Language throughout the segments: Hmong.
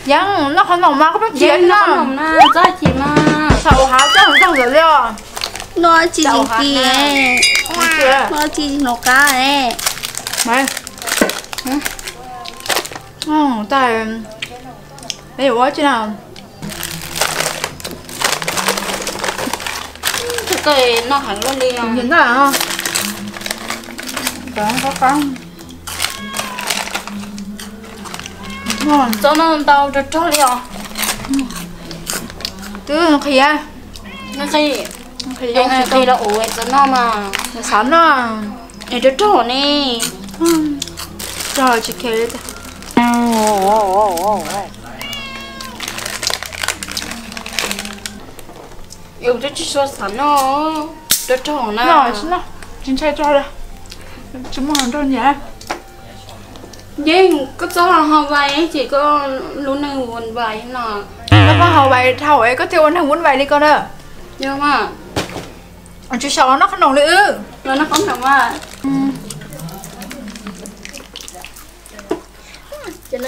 Yeej noj qhov no mas koj pheej chim na. Txhob chim mas. Thaum hav txog ntog lawm li os. Noj tsis tsis kis, noj tsis tsis hnov qab. Tais, yuav ua tsi na? Koj noj heev luaj li os. Txhob noj ntau rog rog li os. Twb nqhis, nqhis los ua txhob noj mas. Xav noj es rog rog ne. Rog tsis kheev li. Yus twb tsis tshua xav noj rog rog na. Tsis ntshai rog li, tsis muaj hluas nraug nyiam. Yeej koj txhob ho vais ces koj lub neej vuj vais no. Koj ho vais dhau es koj thiaj ua neeg vuj vais li ko na. Yog mas. Tsis xyaum los noj qhob noom li wb. Los noj qhob noom mas. Ces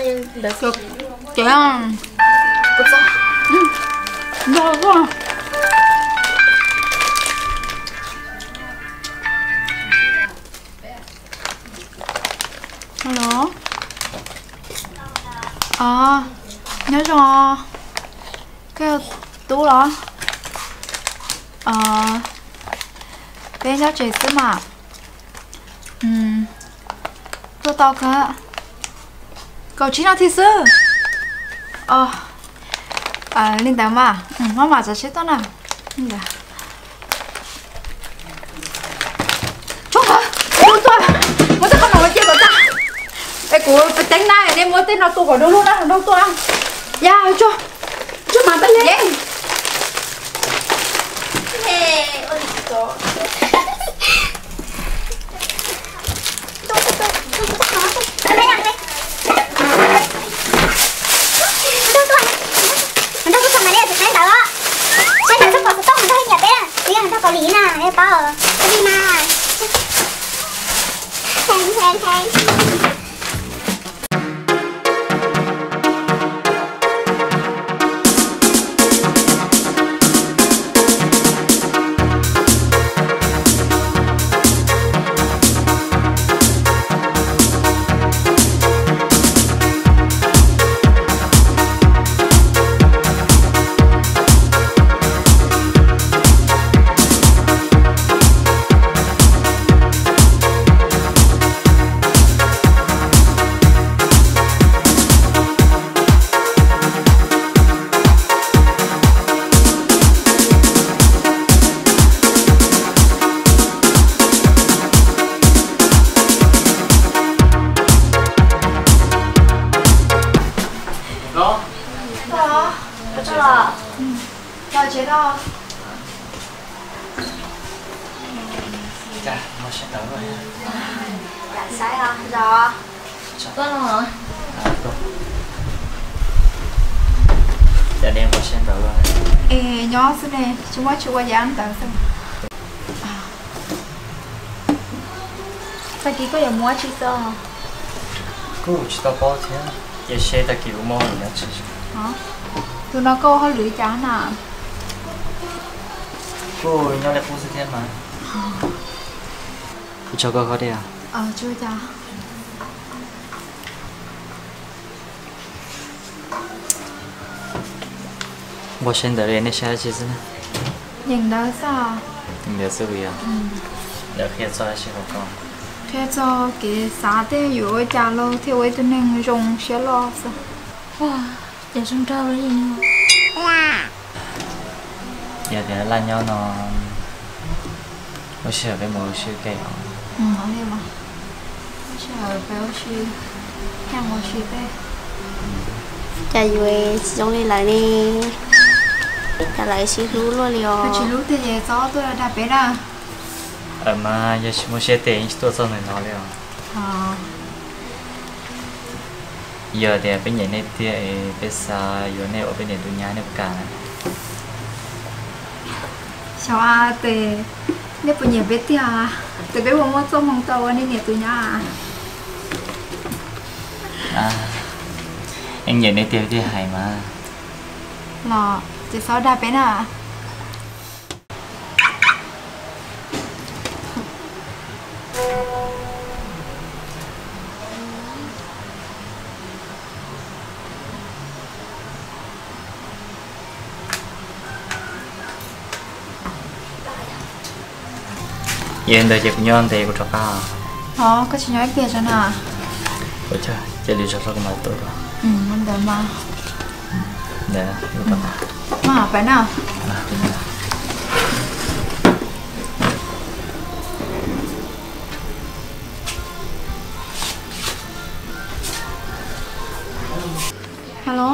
Hello. Os, nyob zoo. Koj yog Tub los? Peb nyob tsev xwb mas. Tuaj tau kawg, kaum tsib nas this xwb. Li ntawd mas, maj mam tsav tsheb tuaj na. Tso, tuaj, muab tej qhov no cia kom tag. Es kuv teeb na, nej muab tej no tua kom du lug na, nraug tuaj. Yog, tso, tso mas tag yeeb. Es nyob xwb ne, tsis muaj tsis ua yam ntawd xwb. Tag kis koj yuav mus ua tsi xwb? Kuj tsis tau paub thiab, cia seb tag kis kuv muaj hauj lwm dab tsi. Tus no koj ua hauj lwm cas na? Kuj nyob li qub xwb thiab mas. Kuv tso koj kho thiab. Npau saib ntawd li nej saib dab tsi xwb na? Nyeem ntawd xwb. Nyeem ntawd xwb puas yog? Ntawd qhia txog dab tsi rau koj? Qhia txog kev xav tej yuav ua cas los thiaj ua ib tug neeg zoo siab loj xwb. Yog tias laj nyob no, lub sij hawm peb mus ua si ke os. Cas yuav tsis zoo li lawv ne? Cas lawv sib hlub luaj li os. Tsis hlub tiag ces txhob tuaj dag peb na. Mas yog tsis muaj siab ces yeej tsis tuaj txog ntawm no li os. Yog tias peb nyiam nej tiag es peb xav yuav nej ua peb niam tus nyab, nej puas kam? Xyov tes nej puas nyiam peb tiag, tes peb puas muaj txoj hmoo tau ua nej niam tus nyab? Nyiam neb tiag tiag hais mas. Los ces txhob dag peb na. Yog li ntawd ces kuv nyob ntev kuv rov qab. Os, koj tsis nyob ib pliag tso na. Ua cas cia li zog zog kuv mam tuaj dua. Ntawd mas. Ntawd, mas pais na. Hello.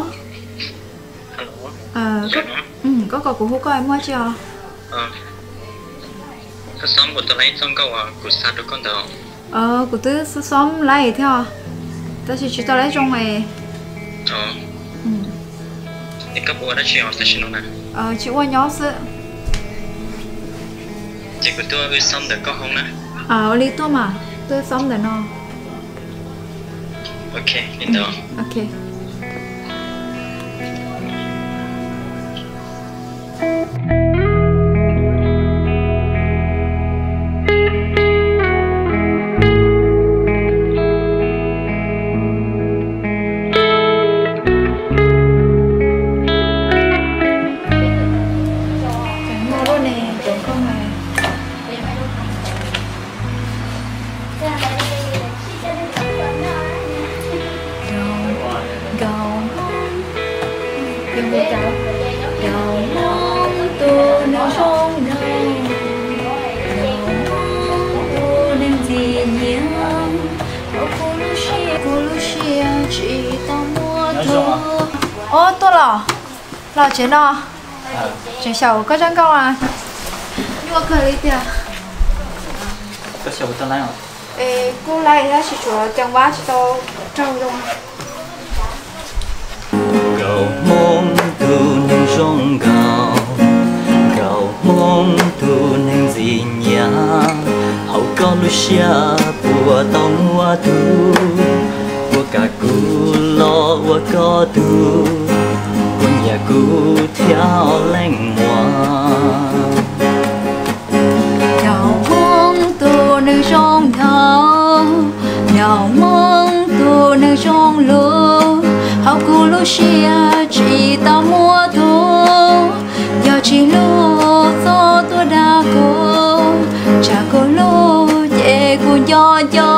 Koj kom kuv hu koj muaj tsi os? Kuv twb xob laib thiab os, tab sis tsis tau laib zoo es. Tsis ua nyob xwb. Ua li tuaj mas, tuaj xob ntawm no. Ob, tuaj los, los tsev no. Tseem xyaum koj zaj nkauj a. Nyuaj kawg li tiag. Es kuj laib tab sis tsuas ceev vab tsis tau raug zoo. Nkauj Hmoob tus neeg zoo nkauj, nkauj Hmoob tus neeg ntxim nyiam, hauv koj lub siab puas tau muaj tus, puas kam kuv los ua koj tug, puas nyiam kuv thiab leej muam. Nkauj Hmoob tus neeg zoo nkauj, nkauj Hmoob tus neeg zoo lug, hauv kuv lub siab tsis tau muaj tus, yog tsis hlub txhob tuaj dag kuv, tsam kuv hlub ces kuv nco nco.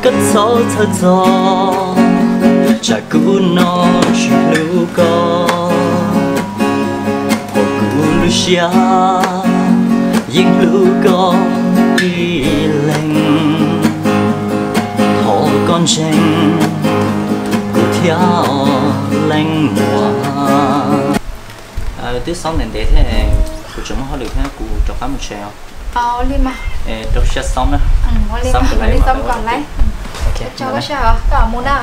Koj txhob txhawj txog, tsam kuv no tsis hlub koj, hauv kuv lub siab yeej hlub koj ib leeg. Thov koj ntseeg kuv thiab leej muam. Twb xob ntev ntev thiab, kuv tseem muaj hauj lwm thiab, kuv rov qab mus tsev os. Rau siab xob na. Xob kom laib. Koj mus na.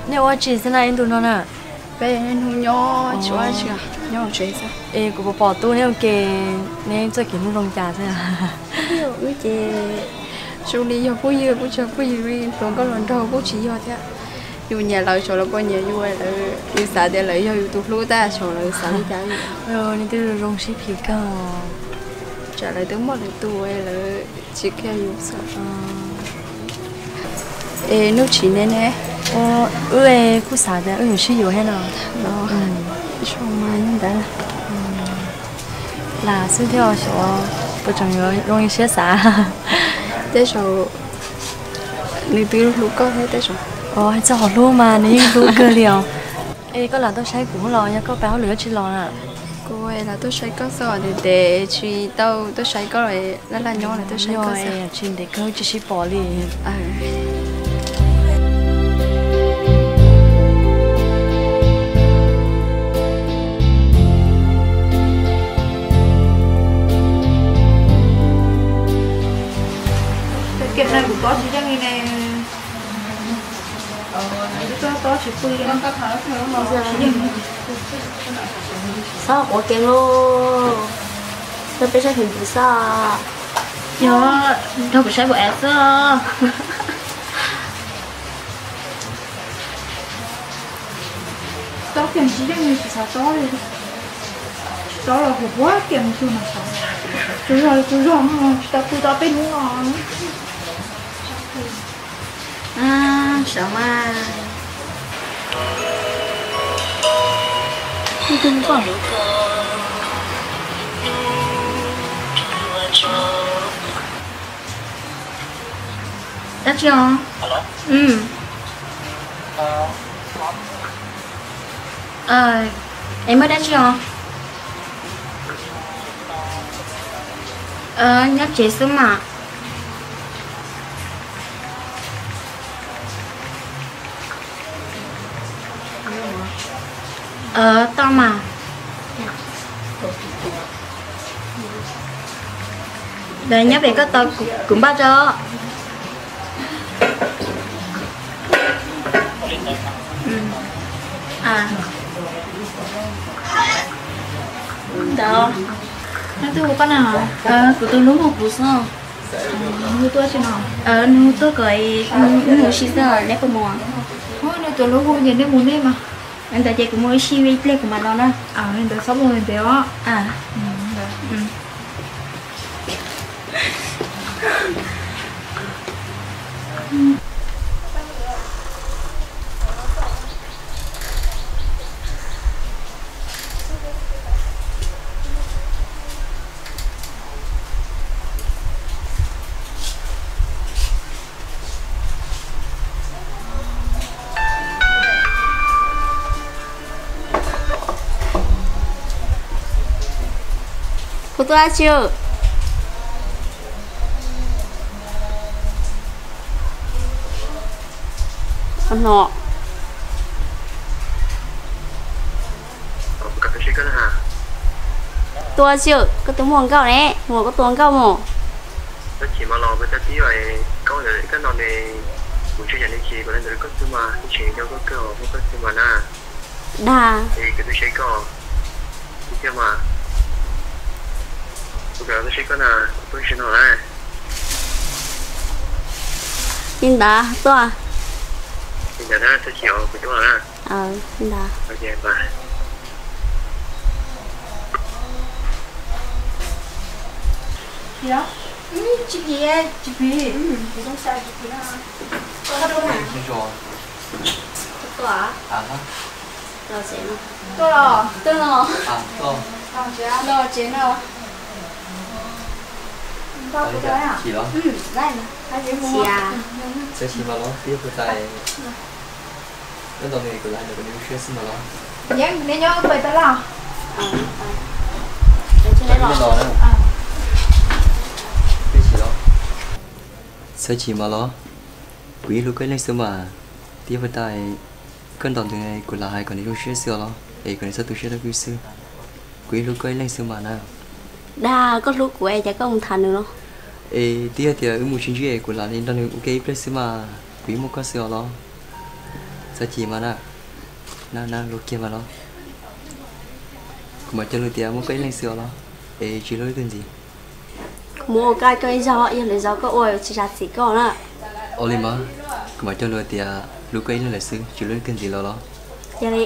Nej ua tsi xwb na ib ntus no na? Peb niaj hnub nyob tsis ua tsi, nyob hauv tsev xwb. Es kuv pom pom tub neb ua ke, neb txoj kev hlub zoo cas xwb? Wb ces zoo li yog phooj ywg, kuj tsis yog phooj ywg li, hluas nkauj hluas nraug kuj tsis yog thiab. Yus nyiam lawv, xyov lawv puas nyiam yus, lawv, yus xav tias lawv yog yus tus hlub tab xyov lawv xav li cas li. Neb twb zoo sib phim kawg. Tsam lawv twb muaj lawv tus, lawv tsis qhia yus xwb. Es Nuj Tsim ne ne? Wb kuj xav tias wb yuav sib yuav thiab no. Lam xwb thiab xyov puas tseem yuav zoo li siab xav. Tej zaum nws twb hlub koj thiab tej zaum. Hais txog qhov hlub mas nws yeej hlub kawg li os. Es koj lam tuaj saib kuv los yog koj pais hauj lwm dab tsi los na? Kuv lam tuaj saib koj xwb os, ntev ntev tsis tau tuaj saib koj, laj laj nyob los tuaj saib koj xwb. Tsis ntev kawg tsis sib pom li. Kuv tsis yeej li ne. Xob quav kees lauj, rau peb saib pem ntsis xwb. Yog rau kuv saib pem xwb. Tob kiag tsis yeej li, tsis xav tob li. Tob los kuv huab kiag mus xwb mas xav. Tsaug zog li tsaug zog, tsis tau pw tau peb hnub no. Sawv mas. Dab tsi os? Es muaj dab tsi os? Nyob tsev xwb mas. Toj mas. Nyob pem koj tos kuv npaj tso. Ntawd, leej twg hu koj na? Kuv tus hlub hu kuv xwb. Nws hu tuaj tsis no? Nws hu tuaj kom wb mus ua si xwb, neb puas mus? Nws tus hlub hu ces nej mus nej mas. Ntawd ces kuv mus ua si ib pliag kuv mam los na. Ntawd txhob mus ntev os. Kuv tuaj dab tsi? No. Tua tsi, koj tus muaj nkauj ne, muaj koj tua nkauj mus. Tab sis mas los peb tab tib koj ntawd koj no ne, kuv tsis yam li ces kuv ntawd koj xwb mas, kuv tsis nco koj kawg, muaj koj xwb mas na. Dag. Es kuv twb seb koj, kuv thiaj mas, kuv kawm twb seb koj na, kuv tuaj tsis no na. Li ntawd tuaj. Li ntawd na, tab sis kuv tuaj na. Li ntawd. Tsis phiv, tsis phiv, tsis phiv. Tuaj los, tuaj los, los tsev no. Txawm tsis mas los, tib puas txais. Koj ntaus nws kuv lam hais kom nws zoo siab xwb mas los. Yeej, neb nyob pais tab laj. Txawm tsis los. Txawm tsis mas los, kuv yeej hlub koj ib leeg xwb mas. Tib puas txais, koj ntaus nws kuv lam hais kom nws zoo siab xwb os los, es kom nws txhob tu siab rau kuv xwb. Kuv yeej hlub koj ib leeg xwb mas na. Dag, koj hlub kuv es cas koj mus tham nws no? Es twb yog tias wb mus sib ntsib es kuv lam li nrog nws ua ke ib pliag xwb mas, kuv yeej muaj koj xwb os los. Txhob chim mas na. Na na, luag kiag mas los. Kuv mam cog lus tias muaj koj ib leeg xwb os los, es tsis hlub leej twg ntxiv. Kuv muab ua koj ib zaug, yog lwm zaus koj ua tsis zam txim koj na. Ua li mas, kuv mam cog lus tias hlub koj ib leeg lawm xwb, tsis hlub leej twg ntxiv los los. Yog li.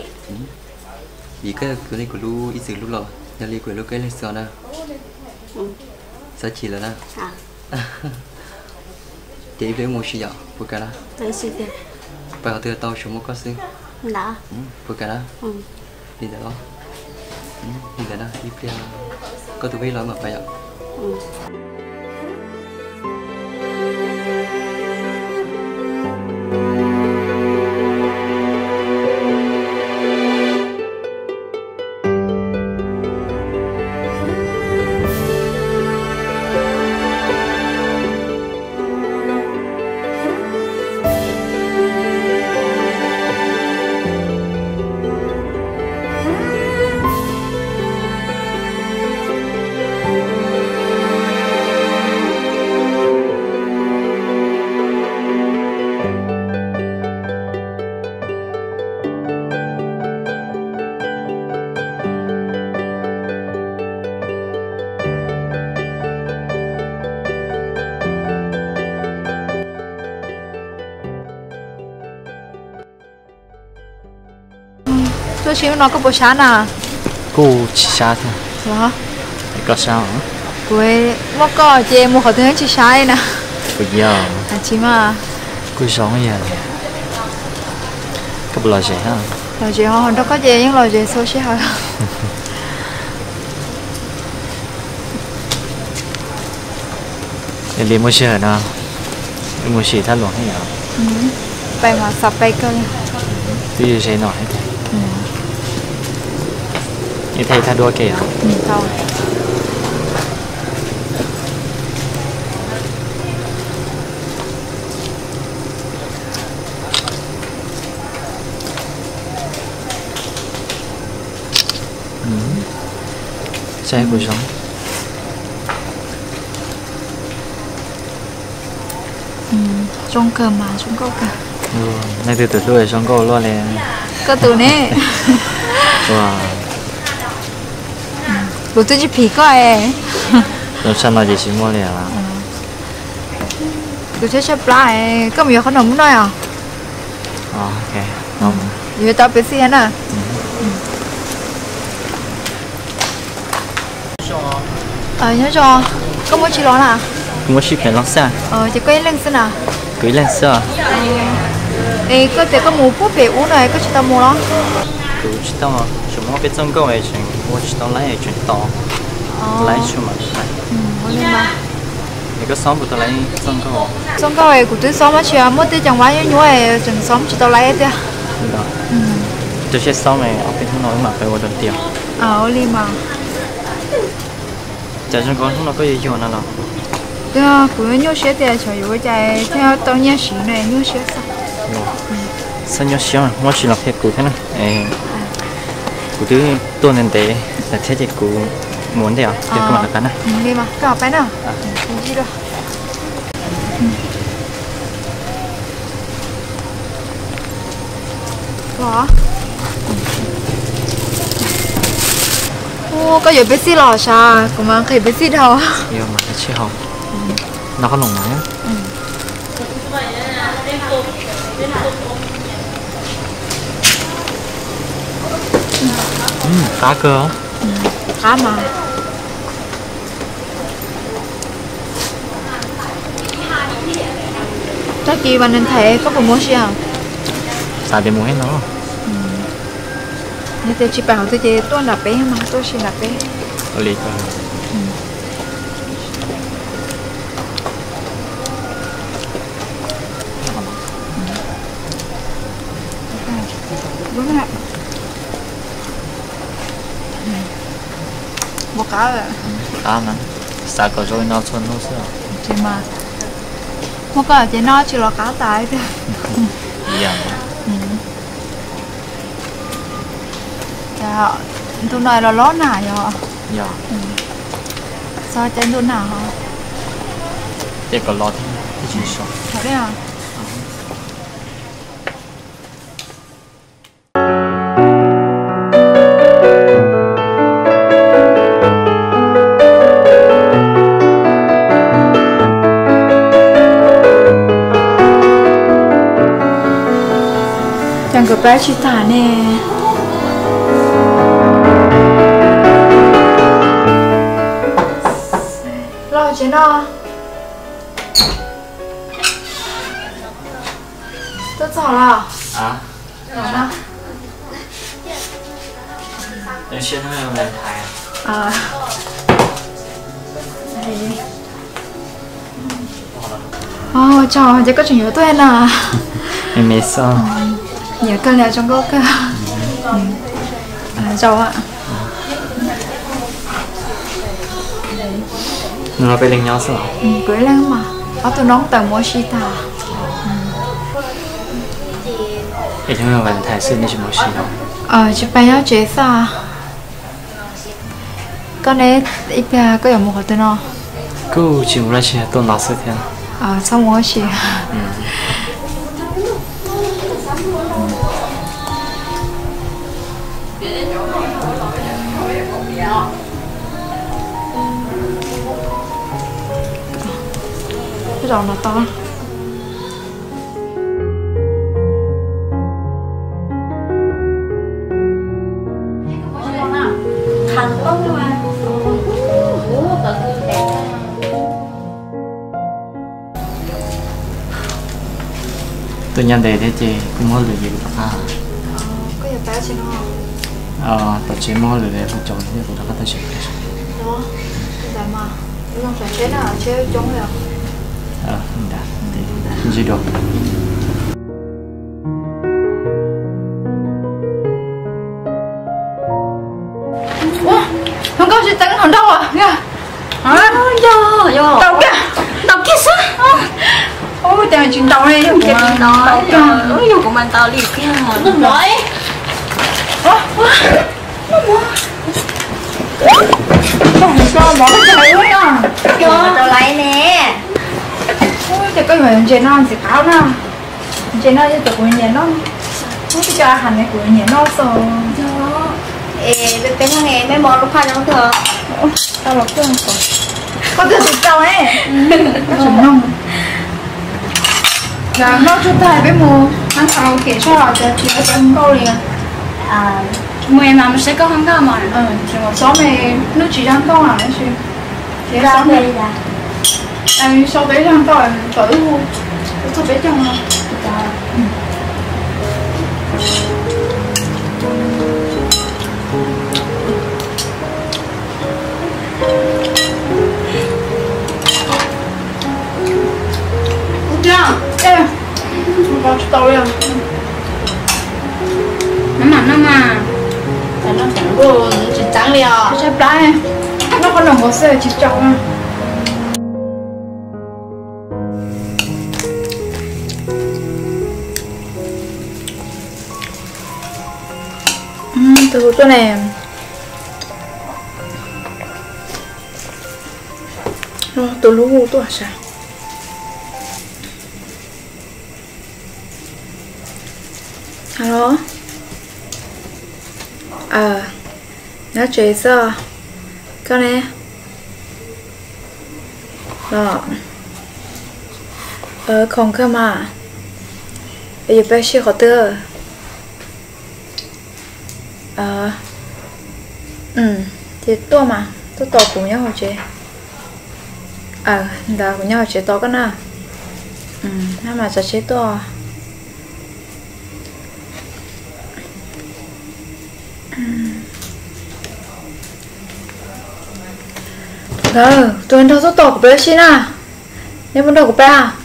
Vim koj yog tus neeg kuv hlub ib txwm hlub los, yog li kuv hlub koj ib leeg xwb os na. Txhob chim lawm na. Ces ib pliag wb mus ua si yom, puas kam na? Pais qhov twg tau, tsuas muaj koj xwb. Puas kam na? Li ntawd los. Li ntawd na, ib pliag koj tus pheej los mam pais yom. Tuaj tsis hnub no koj puas sab na? Kuj tsis sab thiab. Los, koj sab? Kuv muaj koj ces mus qhov twg tsis sab li na. Kuv yog. Tsis mas. Kuj zoo ib yam li. Koj puas lom zem? Lom zem, ho nrog koj ces yeej lom zem txhua sij hawm. Li muaj sij hawm no wb mus sim thaj luam thiab yom. Pais mas xav pais kawg. Twb ze no thiab. Ib thaj ib thaj duab ke os. Saib kuv zoo. Zoo kawg mas, zoo nkauj kawg. Leej twg tus hlub zoo nkauj luaj li? Koj tus ne. Kuv twb tsis phim koj es. Zoo tshaj no ces tsis muaj li os. Kuv thiab tshaj plab, koj mus yuav qhov no mus noj os. Yuav tau peb xij na. Nyob zoo, koj muaj tsis los na? Kuv muaj sib pem los xwb. Ces koj ib leeg xwb na? Kuv ib leeg xwb. Es koj tias koj mus puag pem ub no koj tsis tau mus los? Kuv tsis tau, tseem muaj peb txoj nkauj es tseem ua tsis tau laib es tseem tos laib tsuas mam li. Es koj xob puas tau laib txoj nkauj? Txoj nkauj es kuv twb xob mas tsis muaj tej cov vab nyuaj nyuaj es tseem xob tsis tau laib tiag. Rau siab xob es ob peb hnub no wb mam pais ua dua tiag. Ua li mas. Cas zoo nkaus hnub no koj yuav yuag no los? Kuv nyuaj siab tias xyov yuav ua cas thiaj tau nyiaj siv no, nyuaj siab xwb. Txhob nyuaj siab, muab tsis los qhia kuv thiab na. Kuv twb tuaj ntev ntev lawm thiab ces kuv mus ua ntej os, koj mam rov qab na. Li mas koj pab na. Ua, koj yuav peb xij los sav, kuv mas nqhis peb xij dhau. Yog mas, tsis hau. Noj qhob noom mas. Qab kawg. Qab mas. Tag kis Valentine koj puas mus si? Xav tias mus thiab no. Yog tias tsis pais hauv twg ces tuaj nram peb mas, tuaj si nram peb. Ua li. Ua qab, qab mas, xav kom zoo li no txhua hnub xwb. Tsis mas, muaj koj ces noj tsis los qab tas tiag. Yog. Ntu no los lob na yog. Yog. Txog cov ntu na os. Ces kom los thiab tsis so. Cas nkawd pab tsis tas ne. Los tsev no. Tuaj txog los? Tso, ces koj tseem yuav tuaj na. Me xoj. Nyiam kawg li, zoo nkauj kawg. Zaum. Nws los peb leeg nyob xwb. Kuv ib leeg mas, ob tug noob tawm mus ua si tag. Es yog Valentine xwb nej tsis mus ua si? Tsis pais nyob tsev xwb. Koj ne, ib pliag koj yuav mus qhov twg no? Kuj tsis mus dab tsi, tuaj no xwb thiab. Txhob mus ua si. Zaum no tau. Tuaj nyob ntev thiab ces kuv muaj hauj lwm ces kuv rov qab. Tom tsev muaj hauj lwm, kuv caum kuv rov qab tag sim. Ntsib dua. Hluas nkauj tsis teeb hluas nraug. Ntaus kiag, ntaus kiag xwb. Ua cas tsis ntaus li, yog kuv mas ntaus li tiag. Rau laiv ne. Ces koj yuav ntses no ntxiv qab na. Ntses no yog cov kuv nyiam noj. Ub, twb cov has ne kuv nyiam noj xwb. Es peb peb no ne, mej mov lub phaj zoo tag. Tau los koj, koj twb tus tau ne. Noj tsuag tag peb mus hab karaoke seb cov tsis zoo nkauj li. Mus mas mus saib koj hab nkauj mas. Tsis mus xob me, hnub tsis zoo nkauj na. Sau peb zog ntawm wb, wb txog peb caug no. Ua tiag, tsis tau li. Nov mam noj mas. Noj tseem nkuj tsis txeeb li os. Tshaib plab, noj qhov noj nkaus xwb tsis tsaus na. Tus hu tuaj ne. Tus hlub hu tuaj sav. Alo. Nyob tsev xwb. Koj ne? Los, khoom kawg mas. Yuav peb si qhov twg? Ces tuaj mas, tuaj tos kuv nyob hauv tsev. Ntawd kuv nyob hauv tsev tos koj na. Nab mas tsav tsheb tuaj. Ntawd tus nraug tuaj tos kuv peb si na. Neb puas nrog kuv peb?